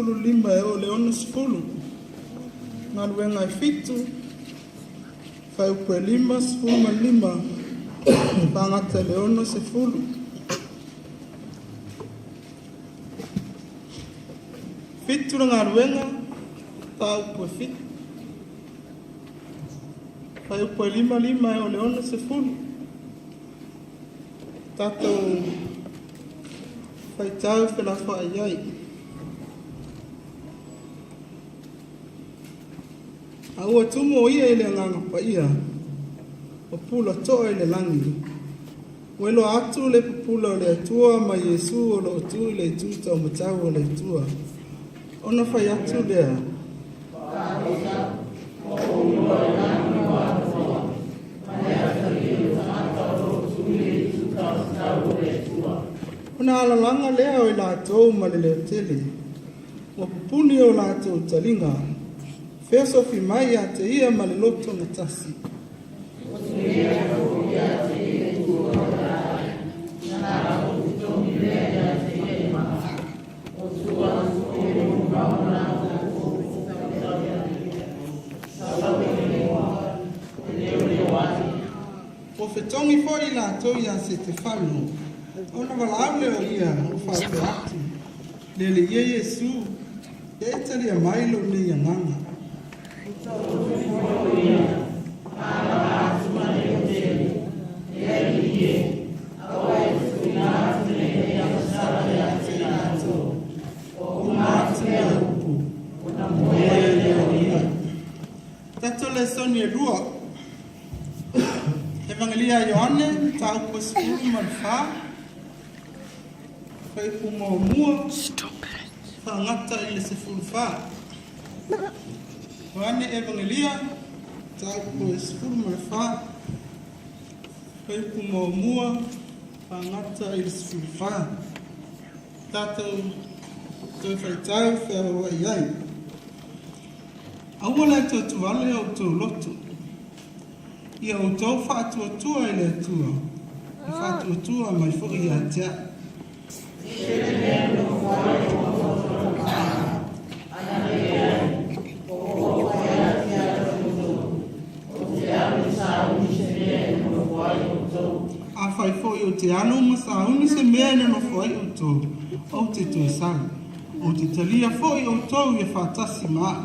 15 e oo i le 60. Galuega e 7, fuaiupu e 55 faagata i le 60. 7 le galuega, mataupu e 7, fuaiupu e 55 e oo i le 60. Tatou faitau felafoai ai. A ua tumu o ia i le Agaga Paia, ua pula toa i le lagi, ua iloa atu le pupula o le Atua ma Iesu o lo o tu i le itu taumatau o le Atua. Ona fai atu lea, Ona alalaga lea o i latou ma le leotele, ua pupuni o latou taliga, feosofi mai ia te ia ma le loto gatasi. Ua fetogi foi i latou ia Setefano, ona valaau lea o ia ua faapea atu, Le Alii e Iesu, ia e talia mai lou nei agaga. Tatou lesoni e lua. Evangelia a Ioane, mataupu e 14, fuaiupu muamua, faagata i le 14. Ioane Evangelia, mataupu e 14, fuaiupu muamua, faagata i le 14. Tatou toe faitau feaveai ai. Aua le atuatuale o outou loto. Ia outou faatuatua i le Atua, e faatuatua mai foi ia te au. Afai foi ou te alu ma sauni se mea e nonofo ai outou, ou te toe sau. Ou te talia foi outou ia faatasi ma au,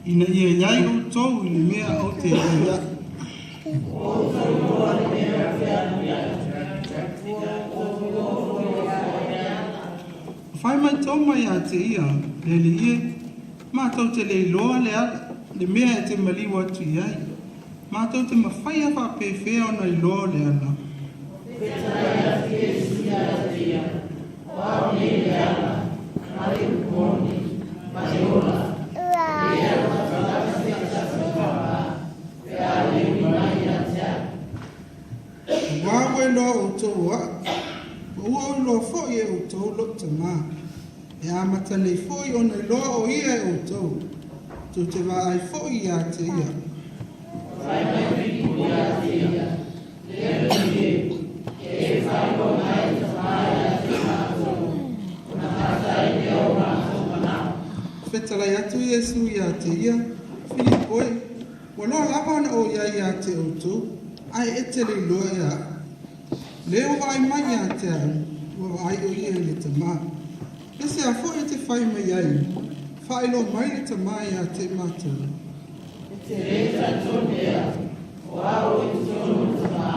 ina ia i ai outou i le mea ou te i ai au. Fai mai Toma ia te ia, Le Alii e, matou te le iloa le ala, le mea e te maliu atu i ai. Matou te mafaia faapefea ona iloa le ala. Ua ua iloa outou o a'u, ua ua ou iloa foi e outou lo'u tamā. E amata nei foi ona iloa o ia e outou, tou te vaai foi ia te ia. Fetalai atu Iesu ia te ia, Filipo e, Ua loa lava ona ou i ai ia te outou, ae e te le iloa e aʻu. Le ua vaai mai ia te au, ua vaai o ia i le Tamā. E se a foi e te fai mai ai, Faailoa mai le Tamā ia te matou. E te le talitonu ea, o au i totonu o le Tamā,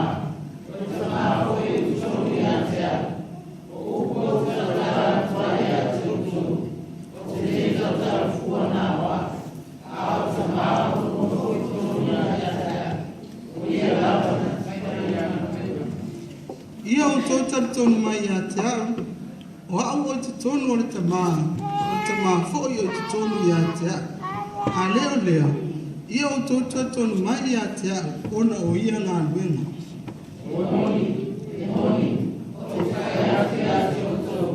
o le Tamā foi i totonu ia te au. O upu ou te tautala atu ai ia te outou, ou te le tautala fua na o au. Ia outou talitonu mai ia te au, o a'u o i totonu o le Tamā, o le Tamā foi o i totonu ia te a'u. A le o lea, ia outou talitonu mai ia te a'u ona o ia galuega. E moni, e moni, ou te fai atu ia te outou,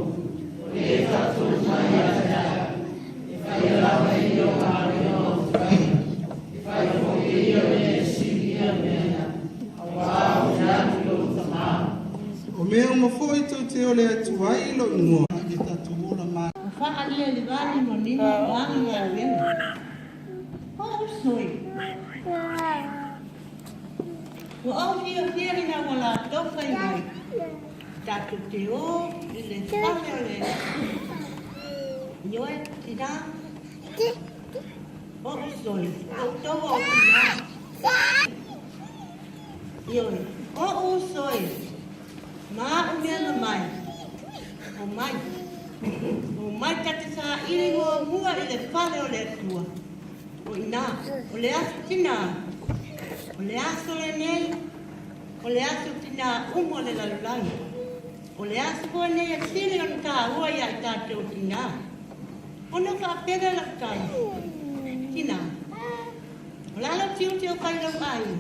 o le e talitonu mai ia te au, e faia lava e ia o galuega ou te faia, e fai foi e ia mea e sili ia mea ia, auā ou te alu i lou Tamā. O mea uma foi tou te ole atu ai i lou igoa, ia tatou ola ma. Fa'alia i le valimanino o aga galuega. O uso e! Ua ou fiafia ina ua latou fai mai, Tatou te o i le fale o le Ioe, tinā. O uso e, outou o tinā. Ioe, o uso e, ma a'u mea na mai, Omai, omai ta te saili muamua i le fale o le Atua. O i inā, o le aso tinā, o le aso lenei, o le aso tinā uma o le lalolagi. O le aso foi nei e sili ona tāua iā i tātou tinā. Ona faapea lea lau tala, Tinā, o le a lou tiute o fai i lou aiga?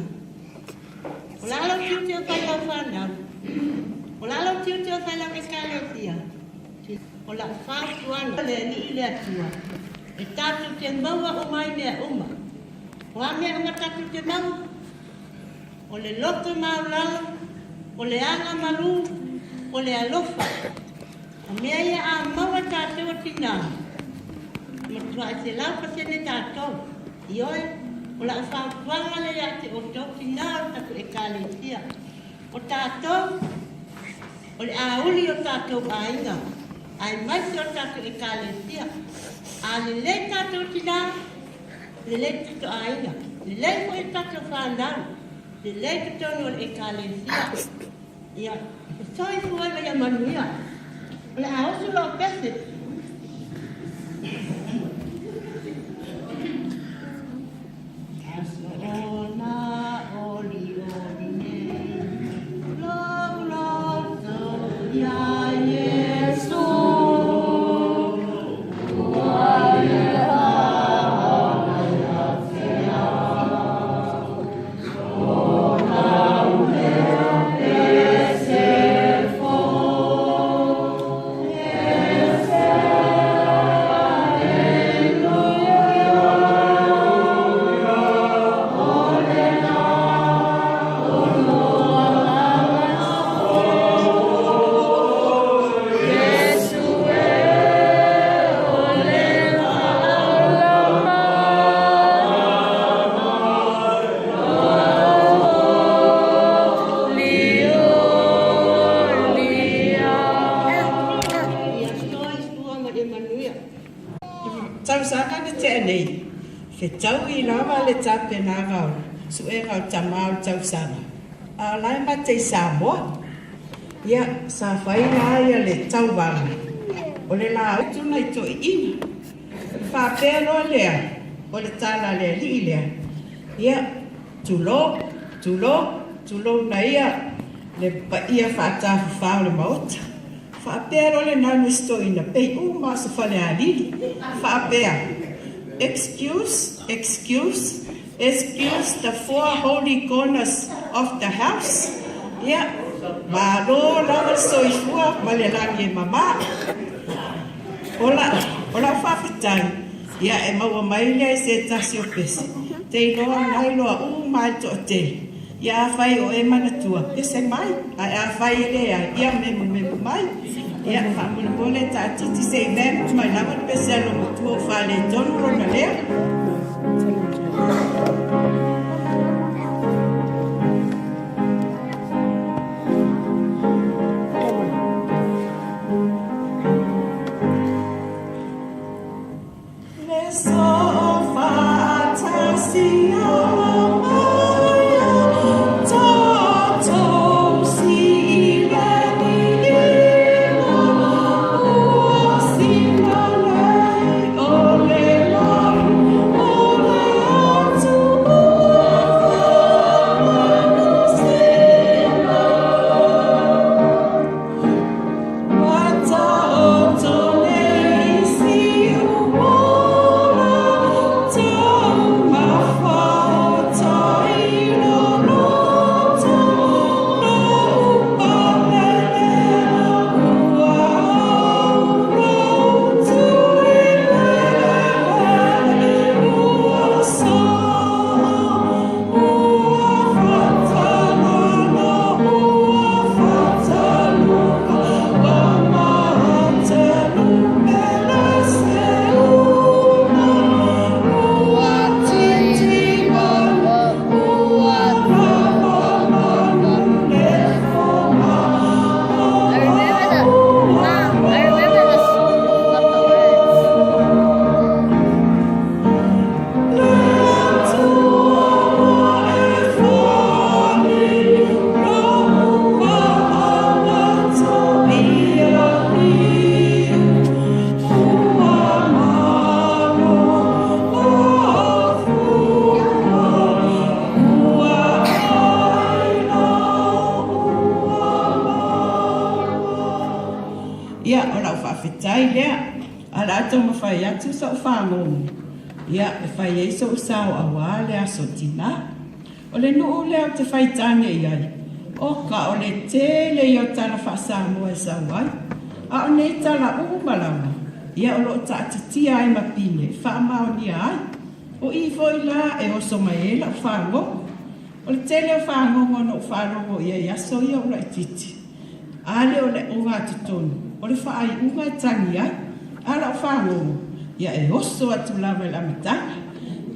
O le a lou tiute o fai i lau fanau? O le a lou tiute o fai i lau Ekalesia? O lau fautuaga le Alii le Atua, e tatou te maua uma ai mea uma. O a mea uma tatou te maua? O le loto maualalo, o le aga malū, o le alofa. O mea ia a maua e tatou o tinā, matuai 100% tatou. Ioe, o lau fautuaga lea ia te outou tinā o le tatou Ekalesia, o tatou, o le auli o tatou aiga, aemaise o le tatou Ekalesia. A lelei tatou tinā, lelei le tatou aiga, lelei foi le tatou fanau, lelei totonu o le Ekalesia. Ia, soifua ma ia manuia. O le a usu lou pese. Aso ona olioli nei, lou loto iā Iesu. Ua leva ona ia te au. O lau mea pese fou, ese aleluia. O lena o loa Iesu e o le lama. Ia soifua ma ia manuia. Tausaga na tea nei, fetaui lava le tapenaga o suega o tama o le tausaga, a o la e mate i Samoa. Ia, sa fai la ia le tauvaga o le lautu nai toeaiina. Faapea loa lea o le tala a le alii lea, ia, tulou, tulou, tulouna ia le paia faatafafa o le Maota. Faapea loa le nanu i si toeaina, pei uma o se falealili. Faapea, Excuse, excuse, excuse the four holy corners of the house. Ia, malo lava le soifua ma le lagi e mama. O la, o lau faafetai, ia e maua mai lea i se tasi o pese, te iloa na iloa uma ai le toatele. Ia afai o e manatua, pese mai, ae afai e leai, ia memomemo mai. Ia, faamolemole taatiti se i memo mai lava le pese a lou matua o faaletonu lona leo. Le soofa'atasi ala maia tatou si i le liina ua sina nei o le lagi o le Atua. Ia, o lau faafetai lea. Ae o le a taumafai atu so'u fagogo, ia, e fai ai so'u sao auā le Aso Tinā. O le nuu lea ou te faitane i ai, oka o le tele ia o tala faa-Samoa e sau ai. A o nei tala uma lava, ia o lo o taatitia ai ma pine e faamaonia ai. O i foi la e oso mai ai lau fagogo. O le tele o fagogo na ou faalogo i ai i aso ia o laitiiti, a le o le ogatotonu, o le faaiuga e tagi ai. A o lau fagogo, ia e oso atu lava i le amataga.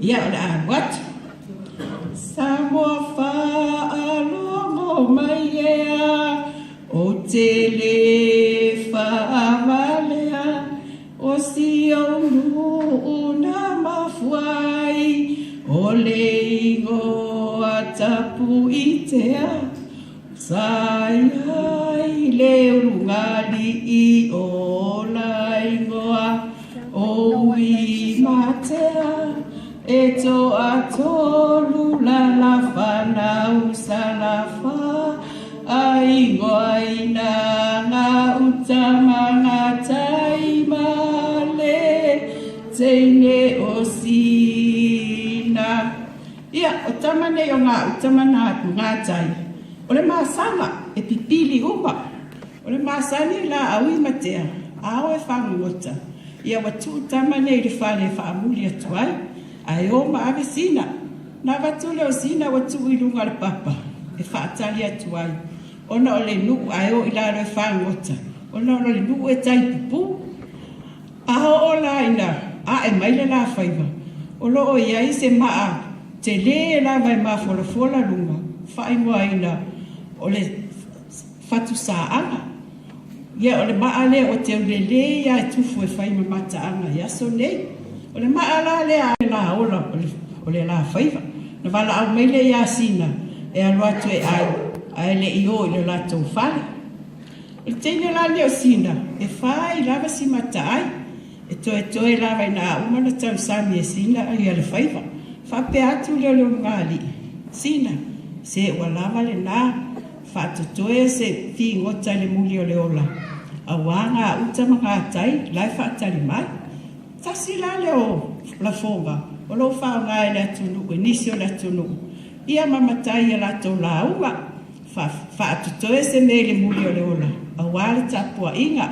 Ia o le a alu atu. Samoa faalogo mai ea, ou te le faavalea, o si ou nuu na mafua ai, o le igoa Tapuitea, sa i ai le ulugalii o la igoa o Uimatea, e toatolu lala fanau salafa, a igoaina gauta ma gatai ma le teine o Sina. Ia, o tama nei o gauta ma gatai, o le masaga e pipili uma. O le masani la a Uimatea, a o e fagogota, ia ua tuu tama nei i le fale e faamuli atu ai, ae o ma ave Sina. Na avatu lea o Sina ua tuu i luga o le papa e faatali atu ai, ona o le nuu ae o i lalo e fagogota, ona o le nuu e tai pupū. A oo la ina ae mai le lafaiva, o lo o i ai se maa telē lava e mafolafola luga, faaigoaina o le fatusaaga. Ia o le maa lea ua teu lelei lava e tufu e fai ma mataaga i aso nei. O le maa la lea a le laola o le alafaiva, na valaau mai lea ia Sina e alu atu e ai, ae le i o i le latou fale. O le teine la lenei o Sina, e fai lava si mataai, e toetoe lava ina a uma ona tausami e Sina ia le faiva. Faapea atu lea o le ulugalii, Sina, se ua lava lena, faatotoe se figota i le muli o le ola, auā gauta ma gatai la e faatali mai. Tasi la lea o lafoga o lo o faaaoga e le atunuu, e nisi o le atunuu, ia ma matai i a latou lauga. Faatotoe se mea i le muli o le ola, auā le tapuaiga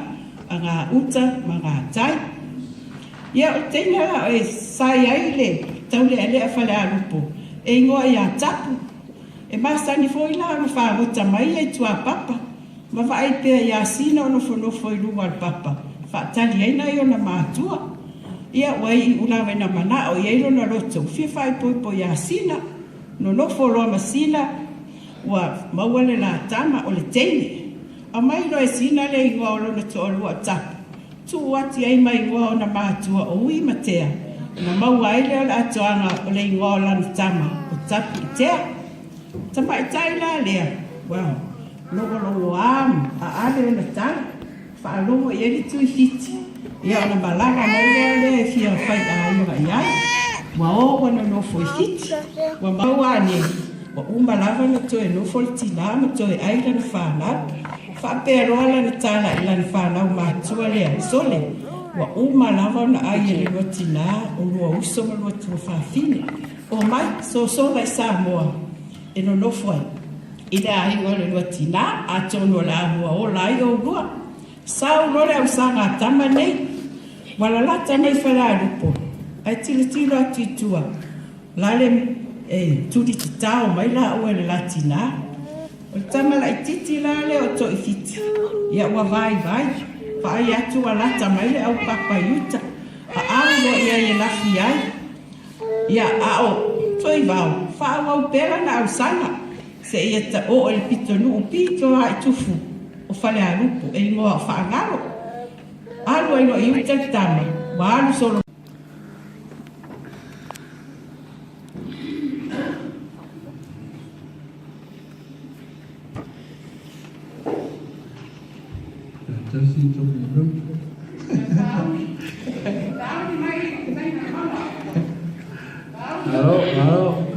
a gauta ma gatai. Ia, o le teine la e sa i ai le taulealea Falealupo, e igoa ia Tapu. E masani foi la ona fagota mai ia i tuapapa, ma vaai pea iā Sina o nofonofo i luga o le papa, faatali ai nai ona matua. Ia, ua iu lava ina manao i ai lona loto, ua fia faaipoipo iā Sina. Nonofo loa ma Sina, ua maua le la tama o le teine. Aumai loa e Sina le igoa o lona toalua o Tapu, tuu atu i ai ma igoa o ona matua o Ui ma Tea, ona maua ai lea o le atoaga o le igoa o lana tama o Tapuitea. Tamaitai la lea, ua logologoā ma aale ona tala, faalogo i ai le Tuifiti, ia ona malaga mai loa lea e fia faiaiga i ai. Ua o ua nonofo i Fiti, ua maua ane, ua uma lava ona toe nofo le tinā ma toe ai lana fanau. Faapea loa lana tala i lana fanau matua lea, Sole, ua uma lava ona ai e le lua tinā o lua uso ma lua tuafafine. Omai, sosola i Samoa e nonofo ai i le aiga o le lua tinā, atonu o le a lua ola ai oulua. Sau loa le ausaga a tama nei, ua lalata mai Falealupo, ae tilotilo atu i tua, lale e tuli tatao mai laua e le la tinā. O le tama laitiiti la lea o Toifiti, ia ua vaivai, vaai atu ua lata mai le aupapa i uta, aau loa i ai e lafi ai. Ia, a o Toivao, faaauau pea lana ausaga, seia oo i le pitonuu pito lava i Tufu o Falealupo, e igoa o Faagalo. Alu ai loa i uta le tama, ua alu solo. Malo, malo.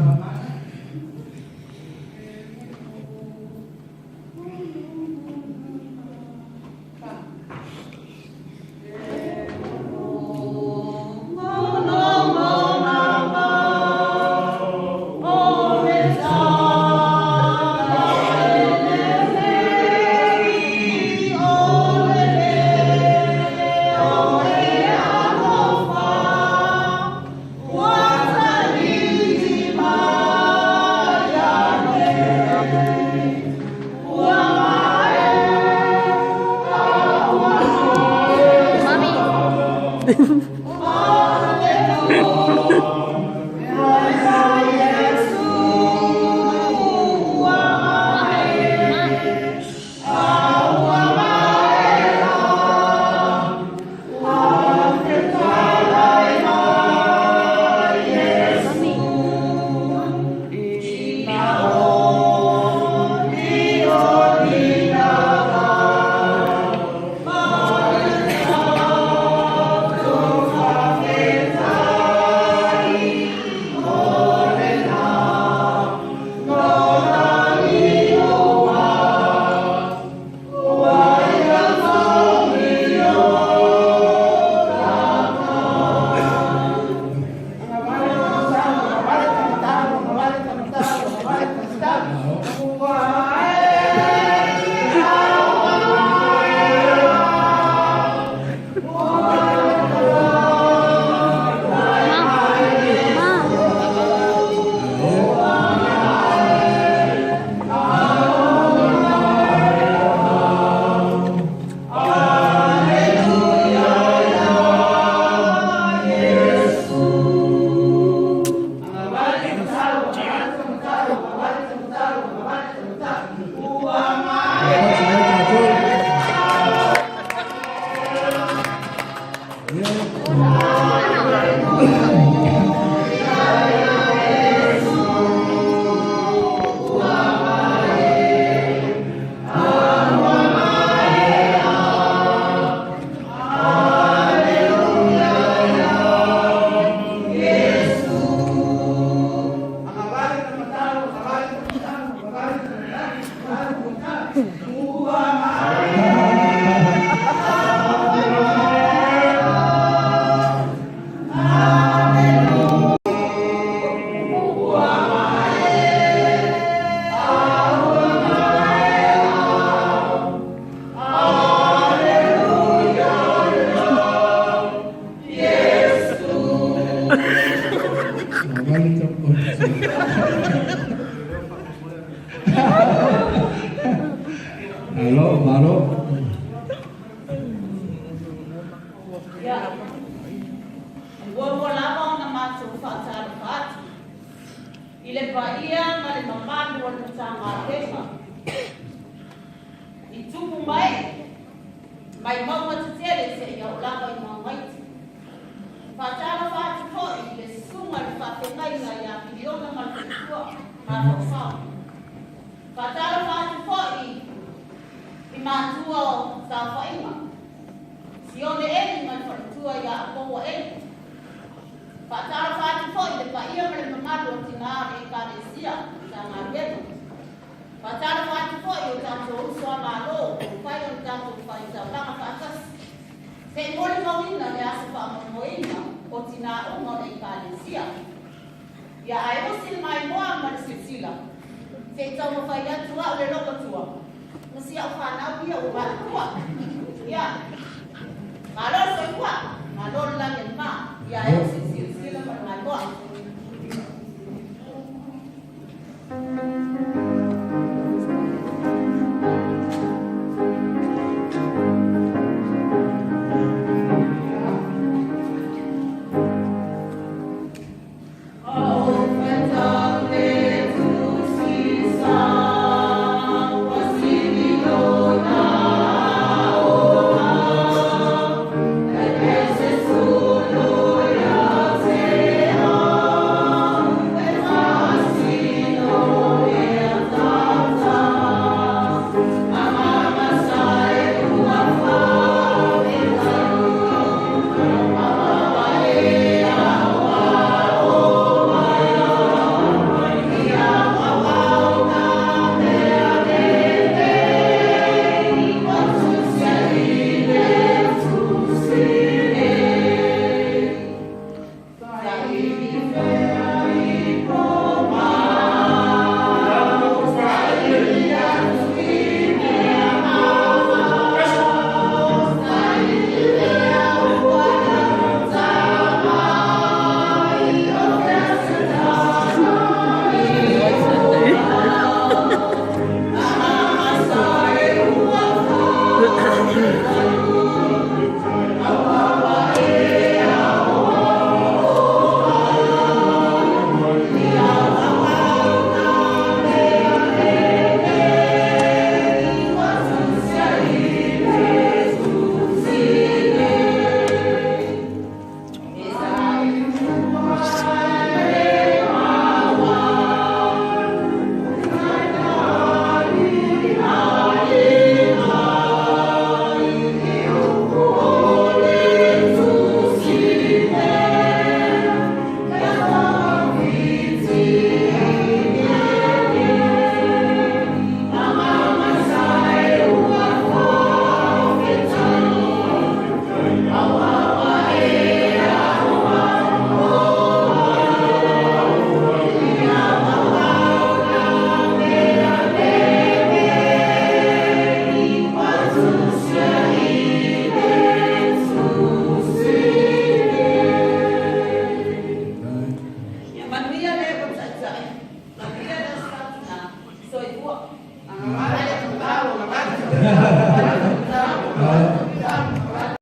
Malo, malo. Ia, ua ua lava ona matou faatalofa atu i le paia ma le mamalu o le Matagaluega i tupu mai mai mauga tetele seia oo lava i mauga iti. Faatalofa atu foi i le susuga i le faafeagaiga ia Piliona ma le faletua ma faufau. Faatalofa atu foi i matua o saofaiga, Sione Eli ma le faletua ia Apoua Eli. Faatalofa atu foi i le paia ma le mamalu o tinā o le Ekalesia Matagaluega. Faatalofa atu foi i o tatou uso a Malo ua mafai ona tatou faitaulaga faatasi se i molimauina le aso faamoemoeina o tinā uma o le Ekalesia. Ia ae usi le maimoa ma le silasila se i taumafai atu au le logotua ma si au fanau ia ua matutua. Ia, malo le soifua, malo le lagi e mama. Ia ae usi le silasila ma le maimoa.